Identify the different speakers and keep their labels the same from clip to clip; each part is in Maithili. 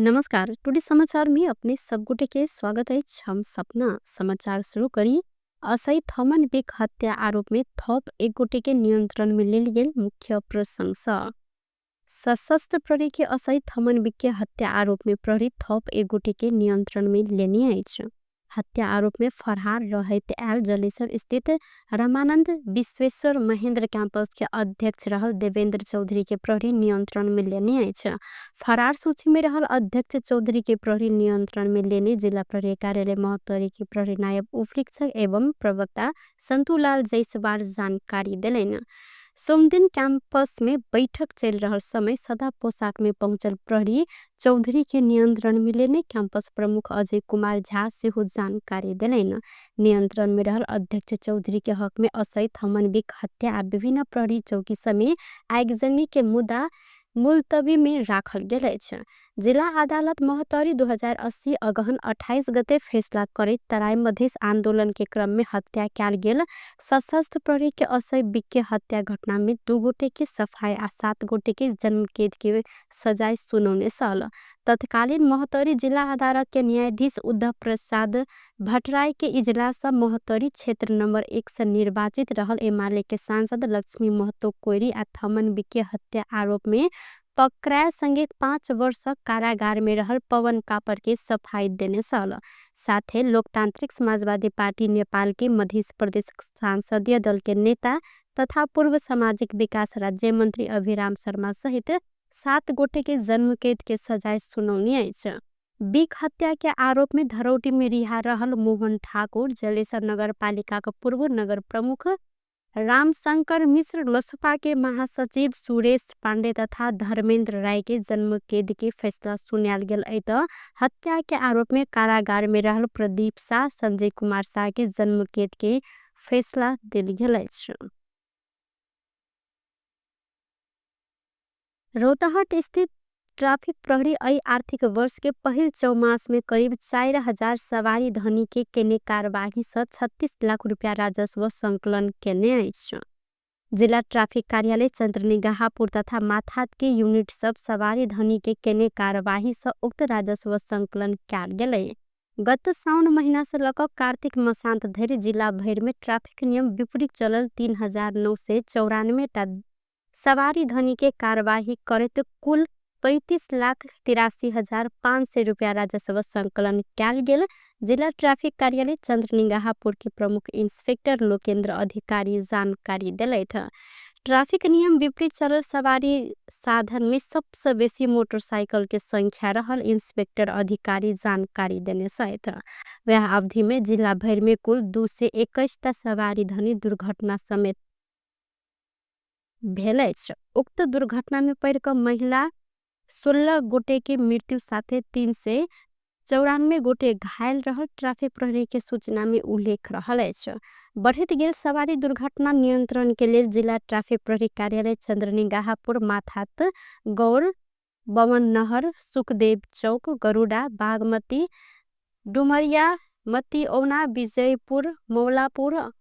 Speaker 1: नमस्कार, टुडे समाचार में अपने सब गोटे के स्वागत है। हम सपना समाचार शुरू करी। असई थमन बिक हत्या आरोप में थप एक गोटे के नियंत्रण में लेल गेल मुख्य प्रशंसा। सशस्त्र प्रहरी के असई थमन बिक के हत्या आरोप में प्रहरी थप एक गोटे के नियंत्रण में लेने आईच। हत्या आरोप में फरहार रहते आल जलेसर स्थित रमानंद विश्वेश्वर महेंद्र कैंपस के अध्यक्ष रहल देवेंद्र चौधरी के प्रहरी नियंत्रण में लेने आईच। फरार सूची में रहल अध्यक्ष चौधरी के प्रहरी नियंत्रण में लेने जिला प्रहरी कार्यालय महोत्तरी के प्रहरी नायब उपरीक्षक एवं प्रवक्ता संतुलाल जैसवार जानकारी देलेन। सोमदिन कैंपस में बैठक चल रहल समय सदा पोशाक में पहुंचल प्रहरी चौधरी के नियंत्रण में लेने कैंपस प्रमुख अजय कुमार झा सेहो जानकारी देलेन। नियंत्रण में रहल अध्यक्ष चौधरी के हक में असई थमन बिक हत्या आ विभिन्न प्रहरी चौकी समेत आगजनी के मुद्दा मुलतवी में राखल गेल अछि। जिला अदालत महोत्तरी 2080 अगहन 28 गते फैसला करैत तराई मधेश आंदोलन के क्रम में हत्या कयल गेल सशस्त्र प्रहरी के असई बिक के हत्या घटना में 2 गोटे के सफाई आ 7 गोटे के जन्मकैद के सजाय सुनौने छल। तत्कालीन महोत्तरी जिला अदालत के न्यायाधीश उद्धव प्रसाद भट्टराई के इजलास महोत्तरी क्षेत्र नंबर 1 से निर्वाचित रहल एमाले के सांसद लक्ष्मी महतो कोइरी आ थमन बिक के हत्या आरोप में पकड़ायल संगे 5 वर्ष कारागार में रहल पवन कापर के सफाई देने छल। साथे लोकतांत्रिक समाजवादी पार्टी नेपाल के मध्य प्रदेश संसदीय दल के नेता तथा पूर्व सामाजिक विकास राज्य मंत्री अभिराम शर्मा सहित 7 गोटे के जन्मकैद के सजाय सुनौनी अछि। बिक हत्या के आरोप में धरौटी में रिहा रहल मोहन ठाकुर, जलेसर नगर पालिका के पूर्व नगर प्रमुख रामशंकर मिश्र, लोसपा के महासचिव सुरेश पांडे तथा धर्मेंद्र राय के जन्मकैद के फैसला सुनायल गेल अछि। त हत्या के आरोप में कारागार में रहल प्रदीप शाह, संजय कुमार शाह के जन्मकैद के फैसला देल गेल अछि। रौतहट स्थित ट्रैफिक प्रहरी अई आर्थिक वर्ष के पहिल चौमास में करीब 4000 सवारी धनी के केने कारवाही से 36 लाख रुपया राजस्व संकलन केने अछि। जिला ट्रैफिक कार्यालय चंद्रनिगाहापुर तथा माथात के यूनिट सब सवारी धनी के केने कारवाही से उक्त राजस्व संकलन कयल गेलै। गत साउन महीना से लक कार्तिक मसांत धरि जिला भरि में ट्रैफिक नियम विपरीत चलल 3994 टा सवारी धनी के कारवाही करैत कुल 35,83,500 रुपया राजस्व संकलन कयल गेल। जिला ट्रैफिक कार्यालय चंद्रनिगाहापुर के प्रमुख इंस्पेक्टर लोकेन्द्र अधिकारी जानकारी देलथि। ट्रैफिक नियम विपरीत चलल सवारी साधन में सबसे बेसी मोटरसाइकिल के संख्या रहल इंस्पेक्टर अधिकारी जानकारी देने छथि। वह अवधि में जिला भरि में कुल 221 टा सवारी धनी दुर्घटना समेत भेल अछि। उक्त दुर्घटना में पड़ क महिला 16 गोटे के मृत्यु साथे 394 गोटे घायल रहल ट्रैफिक प्रहरी के सूचना में उल्लेख रहल अछि। बढ़ैत गेल सवारी दुर्घटना नियंत्रण के लेल जिला ट्रैफिक प्रहरी कार्यालय चंद्रनिगाहापुर, माथात, गौर, बमन नहर, सुखदेव चौक, गरुडा, बागमती, डुमरिया, मतीऔना, विजयपुर, मौलापुर,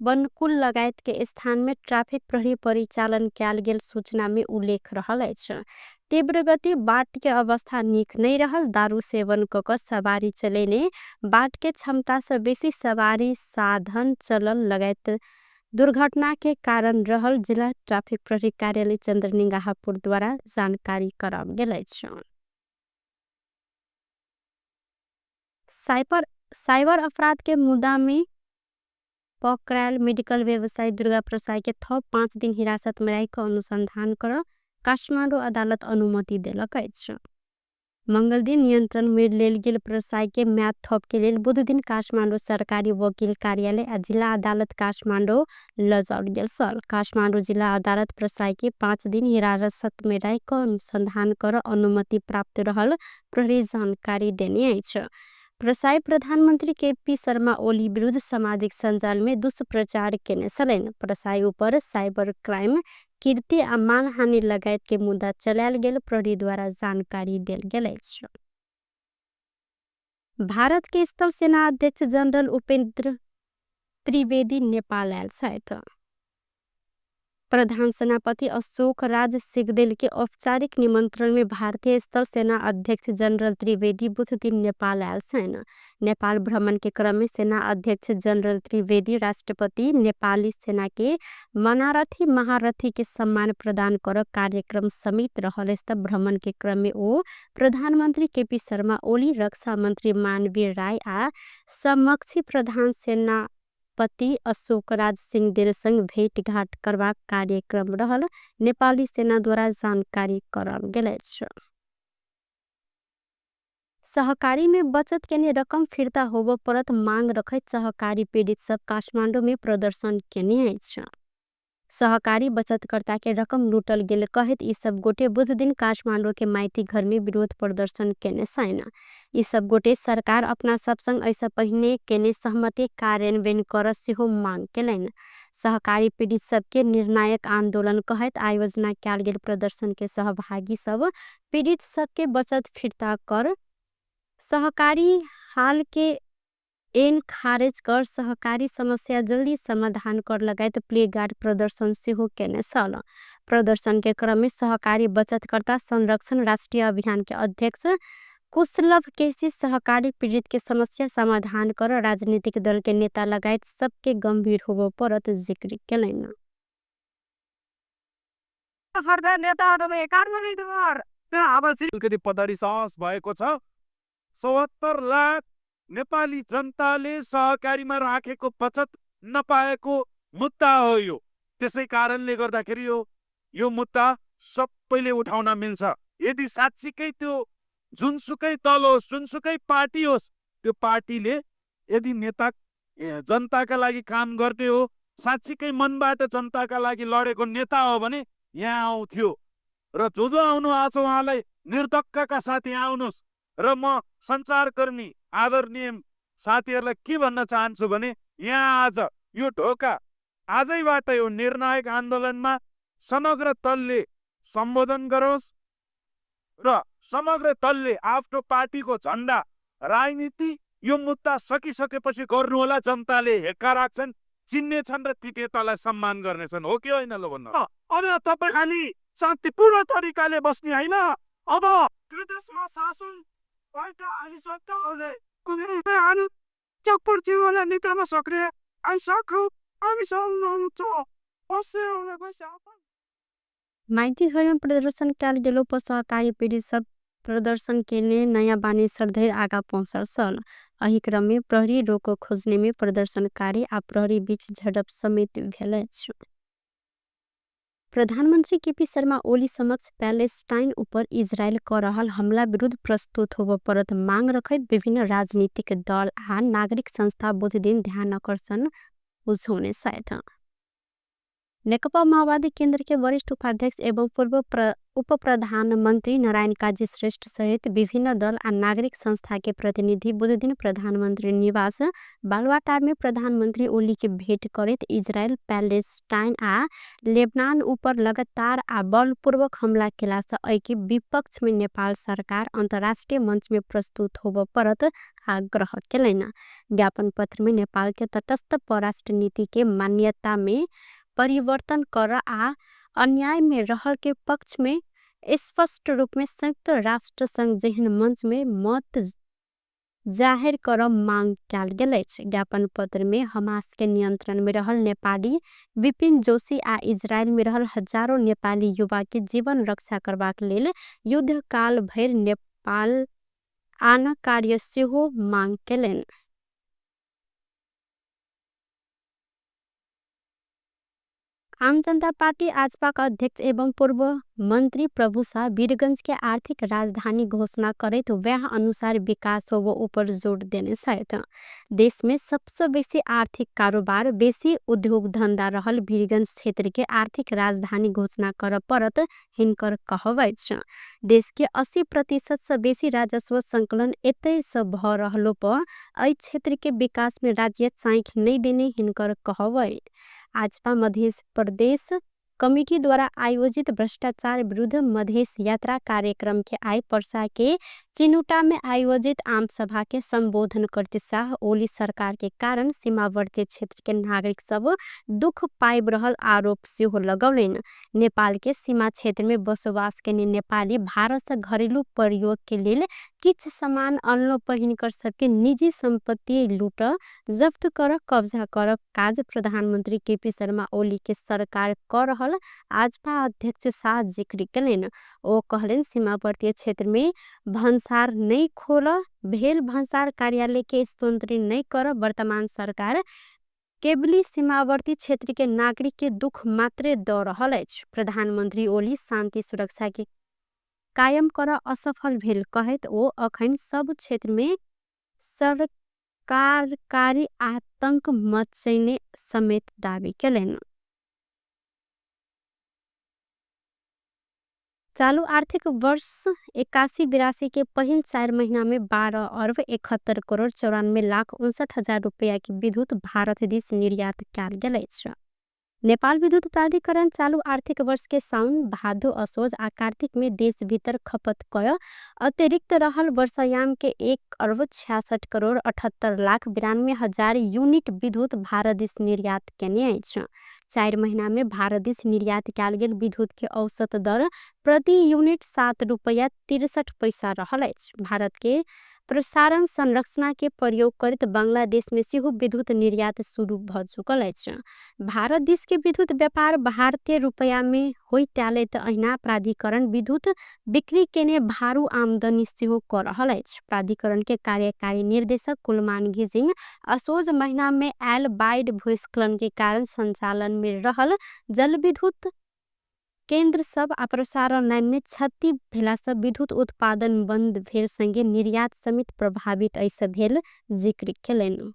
Speaker 1: बनकुल लगायत के स्थान में ट्रैफिक प्रहरी परिचालन कयल गेल सूचना में उल्लेख रहल अछि। तीव्र गति बाट के अवस्था नीक नहीं रहल, दारू सेवन क क सवारी चलेने, बाट के क्षमता से बेसी सवारी साधन चलल लगायत दुर्घटना के कारण रहल जिला ट्रैफिक प्रहरी कार्यालय चंद्रनिगाहापुर द्वारा जानकारी कराओल गेल अछि। साइबर अपराध के मुद्दा में पकड़ायल मेडिकल व्यवसायी दुर्गा प्रसाई के थप 5 दिन हिरासत में राखि अनुसंधान कर काठमांडू अदालत अनुमति देलक अछि। मंगल दिन नियंत्रण में लेल गेल प्रसाई के म्याद थप के लेल बुध दिन काठमांडू सरकारी वकील कार्यालय आ जिला अदालत काठमांडू लजाओल गेल छल। काठमांडू जिला अदालत प्रसाई के 5 दिन हिरासत में राखि अनुसंधान कर अनुमति प्राप्त रहल प्रहरी जानकारी देने अछि। प्रसाई प्रधानमंत्री के पी शर्मा ओली विरुद्ध सामाजिक सञ्जाल में दुष्प्रचार केने छलनि। प्रसाई ऊपर साइबर क्राइम कीर्ति आ मानहानि लगायत के मुद्दा चलायल गेल प्रहरी द्वारा जानकारी देल गेल अछि। भारत के स्थल सेना अध्यक्ष जनरल उपेंद्र त्रिवेदी नेपाल आयल छथि। प्रधान सेनापति अशोक राज सिगदेल के औपचारिक निमंत्रण में भारतीय स्थल सेना अध्यक्ष जनरल त्रिवेदी बुध दिन नेपाल आयल छन्। नेपाल भ्रमण के क्रम में सेना अध्यक्ष जनरल त्रिवेदी राष्ट्रपति नेपाली सेना के मनारथी महारथी के सम्मान प्रदान कर कार्यक्रम समेत रहल। भ्रमण के क्रम में ओ प्रधानमंत्री केपी शर्मा ओली, रक्षा मंत्री मानवीर राय आ समक्षी प्रधान सेना पति अशोक राज सिंह संग भेटघाट करबाक कार्यक्रम रहल नेपाली सेना द्वारा जानकारी करल गेल अछि। सहकारी में बचत केने रकम फिर्ता होबो परत मांग रखैत सहकारी पीड़ित सब काठमांडू में प्रदर्शन केने अछि। सहकारी बचतकर्ता के रकम लूटल गेल कहैत ई सब गोटे बुध दिन काठमांडू के माइती घर में विरोध प्रदर्शन केने छन्। ई सब गोटे सरकार अपना सब संग ऐसा पहिने केने सहमति कार्यान्वयन कर सेहो मांग केलनि। सहकारी पीड़ित सबके निर्णायक आंदोलन कहैत आयोजना कयल गेल प्रदर्शन के सहभागी सब पीड़ित सबके बचत फिर्ता कर, सहकारी हाल के एन खारिज कर, सहकारी समस्या जल्दी समाधान कर लगायत प्लेगार्ड प्रदर्शन सेहो केने छल। प्रदर्शन के क्रम में सहकारी बचतकर्ता संरक्षण राष्ट्रीय अभियान के अध्यक्ष कुशलभ केसी सहकारी पीड़ित के समस्या समाधान कर राजनीतिक दल के नेता लगायत सबके गंभीर होबो परत जिक्र केलनि।
Speaker 2: भएको छ 74 लाख नेपाली जनताले सहकारीमा राखेको बचत नपाएको मुद्दा हो यो। त्यसै कारणले गर्दाखेरि यो मुद्दा सबैले उठाउन मिल्छ। यदि साँच्चीकै त्यो जुनसुकै दल होस्, जुनसुकै पार्टी होस्, त्यो पार्टीले यदि नेता जनताका लागि काम गर्ने हो, साँच्चीकै मनबाट जनताका लागि लडेको नेता हो भने यहाँ आउँथ्यो। र जो जो आउनु भएको छ उहाँलाई निर्धक्कका साथ यहाँ आउनुहोस्। र म सञ्चारकर्मी आदरणीय साथीहरूलाई के भन्न चाहन्छु भने यहाँ आज यो ढोका आजैबाट यो निर्णायक आन्दोलनमा समग्र दलले सम्बोधन गरोस् र समग्र दलले आफ्नो पार्टीको झन्डा राजनीति यो मुद्दा सकिसकेपछि गर्नुहोला। जनताले हेक्का राख्छन्, चिन्नेछन् र ती नेतालाई सम्मान गर्नेछन्। हो कि होइन ल भन्नु?
Speaker 3: अब तपाईँ खालि शान्तिपूर्ण तरिकाले बस्ने होइन, अब देशमा शासन
Speaker 1: माइती घर में प्रदर्शन कयल गेलो पर सहकारी पीड़ित सब प्रदर्शन केने नयाँ बानेसर धरि आगा पहुँचल छल। एहि क्रम में प्रहरी रोको खोजने में प्रदर्शनकारी आ प्रहरी बीच झड़प समेत भेल अछि। प्रधानमंत्री केपी शर्मा ओली समक्ष पैलेस्टाइन ऊपर इजरायल क रहल हमला विरुद्ध प्रस्तुत होबो परत मांग रखैत विभिन्न राजनीतिक दल आ नागरिक संस्था बुध दिन ध्यान आकर्षण बुझौने छथि। नेकपा माओवादी केंद्र के वरिष्ठ उपाध्यक्ष एवं पूर्व उप प्रधानमंत्री नारायण काजी श्रेष्ठ सहित विभिन्न दल आ नागरिक संस्था के प्रतिनिधि बुध दिन प्रधानमंत्री निवास बालुवाटार में प्रधानमंत्री ओली के भेंट करैत इजरायल, पैलेस्टाइन आ लेबनान ऊपर लगातार आ बलपूर्वक हमला केला से एहि के विपक्ष में नेपाल सरकार अंतर्राष्ट्रीय मंच में प्रस्तुत होबो परत आग्रह केलनि। ज्ञापन पत्र में नेपाल के तटस्थ परराष्ट्र नीति के मान्यता में परिवर्तन कर आ अन्याय में रहल के पक्ष में स्पष्ट रूप में संयुक्त राष्ट्र संघ जेहन मंच में मत जाहिर कर मांग कयल गेल अछि। ज्ञापन पत्र में हमास के नियंत्रण में रहल नेपाली विपिन जोशी आ इजरायल में रहल हजारों नेपाली युवा के जीवन रक्षा करबाक लेल युद्धकाल भरि नेपाल आन कार्य सेहो मांग केलनि। आम जनता पार्टी आजपा का अध्यक्ष एवं पूर्व मंत्री प्रभु शाह वीरगंज के आर्थिक राजधानी घोषणा करैत वह अनुसार विकास होबो ऊपर जोड़ देने छथि। देश में सबसे बेसी आर्थिक कारोबार, बेसी उद्योग धंधा रहल वीरगंज क्षेत्र के आर्थिक राजधानी घोषणा कर परत हिनकर कहब अछि। देश के 80% से बेसी राजस्व संकलन एतय से भ रहलो पर एहि क्षेत्र के विकास में राज्य चाँखि नहीं देने हिनकर कहब अछि। आजपा मध्य प्रदेश कमेटी द्वारा आयोजित भ्रष्टाचार विरुद्ध मधेश यात्रा कार्यक्रम के आइ पर्सा के चिनुटा में आयोजित आम सभा के संबोधन करते शाह ओली सरकार के कारण सीमावर्ती क्षेत्र के नागरिक सब दुख पाइब रहल आरोप सेहो लगौलनि। नेपाल के सीमा क्षेत्र में बसोबास केने नेपाली भारत से घरेलू प्रयोग के लेल किछ सामान अनलो पहिनकर सबके निजी संपत्ति लूट जब्त कर कब्जा कर काज प्रधानमंत्री केपी शर्मा ओली के सरकार कर रहल आजपा अध्यक्ष शाह जिक्र केलनि। ओ कहलनि सीमावर्ती क्षेत्र में भन्सार नहीं खोल भेल भन्सार कार्यालय के स्तोत्री नहीं कर वर्तमान सरकार केवली सीमावर्ती क्षेत्र के नागरिक के दुख मात्रे द रहल अछि। प्रधानमंत्री ओली शांति सुरक्षा के कायम कर असफल भेल कहैत ओ अखन सब क्षेत्र में सरकारकारी आतंक मचैने समेत दावी केलनि। चालू आर्थिक वर्ष 81-82 के पहिल 4 महीना में 12 अरब 71 करोड़ 94 लाख 59 हजार रुपया की विद्युत भारत दिस निर्यात कयल गेल अछि। नेपाल विद्युत प्राधिकरण चालू आर्थिक वर्ष के साउन भादो असोज आ कार्तिक में देश भीतर खपत कय अतिरिक्त रहल वर्षायाम के 1 अरब 66 करोड़ 78 लाख 92 हजार यूनिट विद्युत भारत दिस निर्यात केने अछि। 4 महीना में भारत दिस निर्यात कयल गेल विद्युत के औसत दर प्रति यूनिट 7 रुपया 63 पैसा रहल अछि। भारत के प्रसारण संरचना के प्रयोग करैत बांग्लादेश में सेहो विद्युत निर्यात शुरू भ चुकल अछि। भारत दिस के विद्युत व्यापार भारतीय रुपया में होइत आयल त अहिना प्राधिकरण विद्युत बिक्री केने भारू आमदनी सेहो क रहल अछि। प्राधिकरण के कार्यकारी निर्देशक कुलमान घिसिङ असोज महीना में आयल बाढ़ भूस्खलन के कारण संचालन में रहल जलविद्युत केंद्र सब आ प्रसारण लाइन में क्षति भेला सब विद्युत उत्पादन बंद भेल संगे निर्यात समेत प्रभावित ऐसे भेल जिक्र केलनि।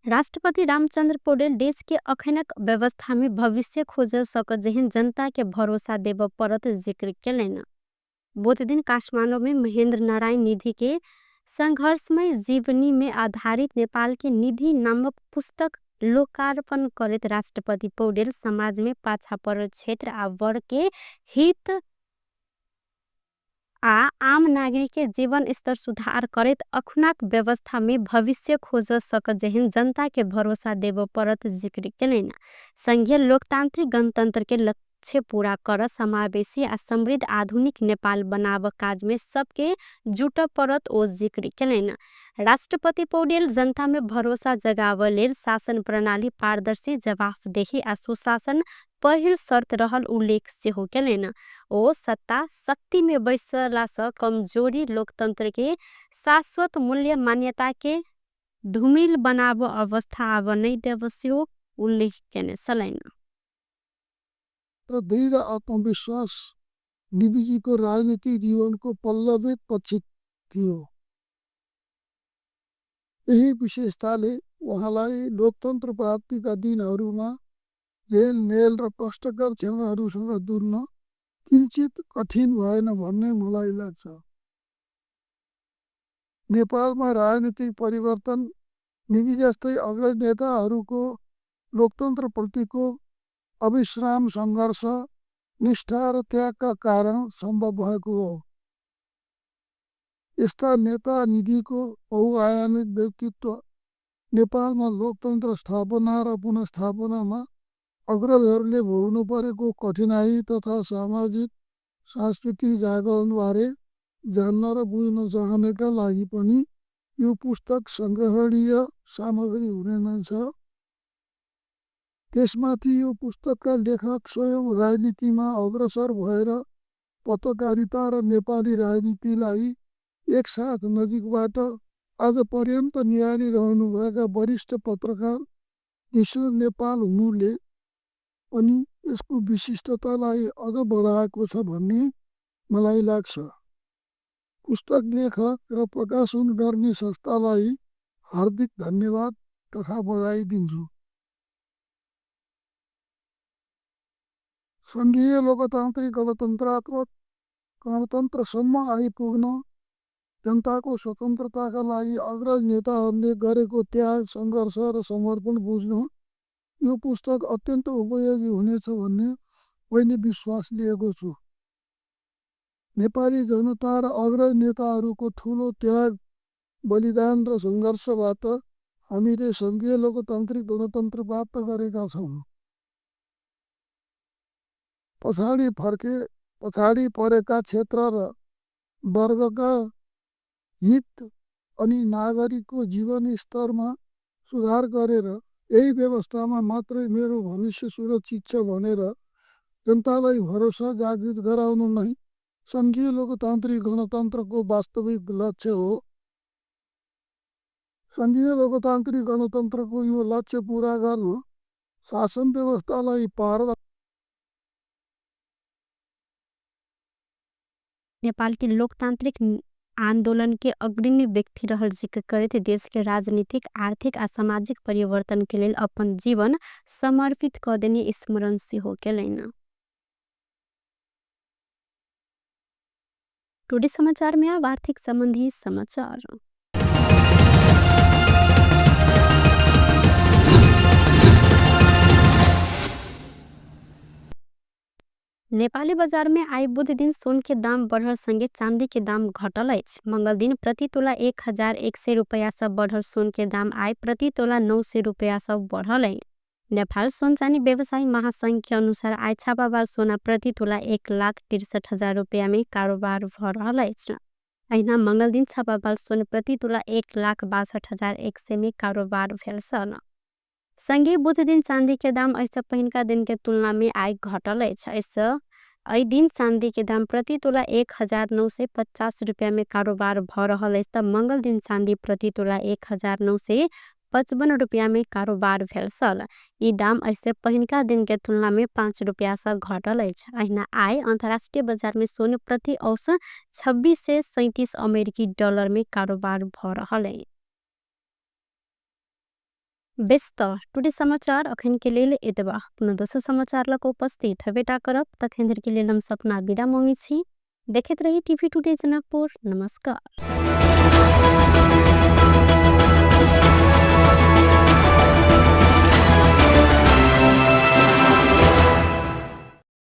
Speaker 1: राष्ट्रपति रामचंद्र पौडेल देश के अखनक व्यवस्था में भविष्य खोज सकत जेहन जनता के भरोसा देव परत जिक्र केलनि। बुध दिन काठमाडौँ में महेंद्र नारायण निधि के संघर्षमय जीवनी में आधारित नेपाल के निधि नामक पुस्तक लोकार्पण करैत राष्ट्रपति पौडेल समाज में पाछा परल क्षेत्र आ वर्ग के हित आ आम नागरिक के जीवन स्तर सुधार करैत अखुनाक व्यवस्था में भविष्य खोज सकत जेहन जनता के भरोसा देव परत जिक्र केलनि। संघीय लोकतांत्रिक गणतंत्र के लक्ष्य पूरा कर समावेशी आ समृद्ध आधुनिक नेपाल बनाव काज में सबके जुट परत ओ जिक्र केलनि। राष्ट्रपति पौडेल जनता में भरोसा जगाव लेल शासन प्रणाली पारदर्शी जवाफदेही आ सुशासन पहिल शर्त रहल उल्लेख सेहो केलनि। ओ सत्ता शक्ति में बैसला सँ कमजोरी लोकतंत्र के शाश्वत मूल्य मान्यता के धूमिल बनाव अवस्था आब नै देव सेहो उल्लेख केने छलनि।
Speaker 4: र दृढ आत्मविश्वास निधिजीको राजनीतिक जीवनको पल्लवित पक्ष थियो। यही विशेषताले उहाँलाई लोकतन्त्र प्राप्तिका दिनहरूमा झेलमेल र कष्टकर क्षणहरूसँग जुझ्न किञ्चित कठिन भएन भन्ने मलाई लाग्छ। नेपालमा राजनीतिक परिवर्तन निधि जस्तै अग्रज नेताहरूको लोकतन्त्रप्रतिको अविश्राम सङ्घर्ष, निष्ठा र त्यागका कारण सम्भव भएको हो। यस्ता नेता निधिको बहुआयामिक व्यक्तित्व नेपालमा लोकतन्त्र स्थापना र पुनर्स्थापनामा अग्रजहरूले भोग्नु परेको कठिनाई तथा सामाजिक सांस्कृतिक जागरणबारे जान्न र बुझ्न चाहनेका लागि पनि यो पुस्तक सङ्ग्रहणीय सामग्री हुने नै छ। त्यसमाथि यो पुस्तकका लेखक स्वयं राजनीतिमा अग्रसर भएर पत्रकारिता र नेपाली राजनीतिलाई एकसाथ नजिकबाट आजपर्यन्त निहालिरहनुभएका वरिष्ठ पत्रकार विष्णु नेपाल हुनुले पनि यसको विशिष्टतालाई अझ बढाएको छ भन्ने मलाई लाग्छ। पुस्तक लेखक र प्रकाशन गर्ने संस्थालाई हार्दिक धन्यवाद तथा बधाई दिन्छु। सङ्घीय लोकतान्त्रिक गणतन्त्रात्मक गणतन्त्रसम्म आइपुग्न जनताको स्वतन्त्रताका लागि अग्रज नेताहरूले गरेको त्याग, सङ्घर्ष र समर्पण बुझ्न यो पुस्तक अत्यन्त उपयोगी हुनेछ भन्ने मैले विश्वास लिएको छु। नेपाली जनता र अग्रज नेताहरूको ठूलो त्याग, बलिदान र सङ्घर्षबाट हामीले सङ्घीय लोकतान्त्रिक गणतन्त्र प्राप्त गरेका छौँ। पछाडि फर्के पछाडि परेका क्षेत्र र वर्गका हित अनि नागरिकको जीवनस्तरमा सुधार गरेर यही व्यवस्थामा मात्रै मेरो भविष्य सुरक्षित छ भनेर जनतालाई भरोसा जागृत गराउनु नै सङ्घीय लोकतान्त्रिक गणतन्त्रको वास्तविक लक्ष्य हो। सङ्घीय लोकतान्त्रिक गणतन्त्रको यो लक्ष्य पुरा गर्नु शासन व्यवस्थालाई पार
Speaker 1: नेपाल के लोकतांत्रिक आंदोलन के अग्रणी व्यक्ति रहल जिक्र करैत देश के राजनीतिक, आर्थिक आ सामाजिक परिवर्तन के लेल अपन जीवन समर्पित क देने स्मरण सेहो केलनि। टुडे समाचार में अब आर्थिक संबंधी समाचार। नेपाली बजार में आइ बुध दिन सोन के दाम बढ़ल संगे चांदी के दाम घटल अछि। मंगल दिन प्रति तोला 1100 रुपैया से बढ़ल सोन के दाम आइ प्रति तोला 900 रुपैया से बढ़ल अछि। नेपाल सोन चानी व्यवसायी महासंघ के अनुसार आइ छापावाल सोना प्रति तोला 1,63,000 रुपैया में कारोबार भ रहल अछि। अहिना मंगल दिन छापावाल सोन प्रति तोला 1,62,100 में कारोबार भेल छल। संगे बुध दिन चांदी के दाम एहिसँ पहिनका दिन के तुलना में आइ घटल अछि। एहिसँ एहि दिन चांदी के दाम प्रति तोला 1950 रुपैया में कारोबार भ रहल अछि त मंगल दिन चांदी प्रति तोला 1955 रुपैया में कारोबार भेल छल। ई दाम एहिसँ पहिनका दिन के तुलना में 5 रुपैया सँ घटल अछि। अहिना आइ अंतर्राष्ट्रीय बजार में सोन प्रति औसत 2637 अमेरिकी डॉलर में कारोबार भ रहल अछि। बेस त टुडे समाचार अखन के लेल एतबा। पुनः दोसर समाचार लग उपस्थित हेबेटा करब। तखन धरि के लेल हम सपना विदा मांगै छी। देखैत रही टीवी टुडे जनकपुर। नमस्कार।